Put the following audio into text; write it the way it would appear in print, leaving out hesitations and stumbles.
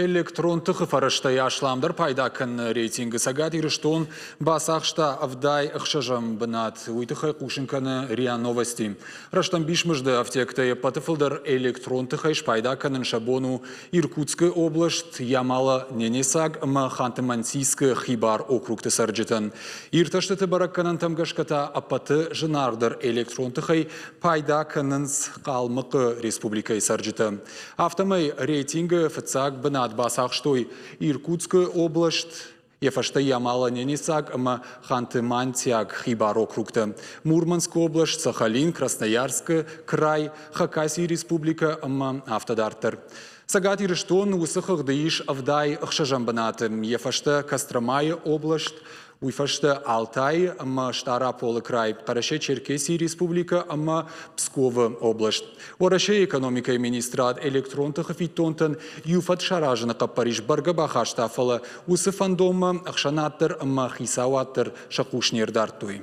Электрон тыхы фӕрӕзтӕй асламдӕр пайда кӕныны рейтингы Цӕгат Ирыстон бацахста 76-ӕм бынат. Уый тыххӕй хъусын кӕны РИА Новости. Рӕстӕмбис мызды ӕфтиӕгтӕй ӕппӕты фылдӕр электрон тыхӕй спайда кӕнын сӕ бон у Иркутскы област, Ямало-Ненецаг ӕмӕ Ханты-Мансийскы хибар округты цӕрджытӕн. Иртӕстыты бӕрӕггӕнӕнтӕм гӕсгӕ та ӕппӕты зынаргъдӕр электрон тыхӕй пайда кӕнынц Хъалмыхъы республикӕйы цӕрджытӕ. Афтӕмӕй рейтингы фыццаг бынат бацахстой Иркутскы област, йӕ фӕстӕ Ямало-Ненецаг ӕмӕ Ханты-Мансиаг хибар округтӕ, Мурманскы област, Сахалин, Красноярскы край, Хакасийы республикӕ ӕмӕ афтӕ дарддӕр. Цӕгат Ирыстон уыцы хыгъды ис 76-ӕм бынаты, йӕ фӕстӕ Костромайы област, Уый фӕстӕ Алтайы ӕмӕ Стъараполы край, Хъӕрӕсе-Черкесийы республикӕ ӕмӕ Псковы област. Уӕрӕсейы экономикӕйы министрад электрон тыхы фиддонтӕн иу фӕд саразыны хъӕппӕрис бӕргӕ бахаста, фӕлӕ уыцы фӕндонмӕ ӕхсӕнад дӕр ӕмӕ хицауад дӕр сӕ хъус не рдардтой.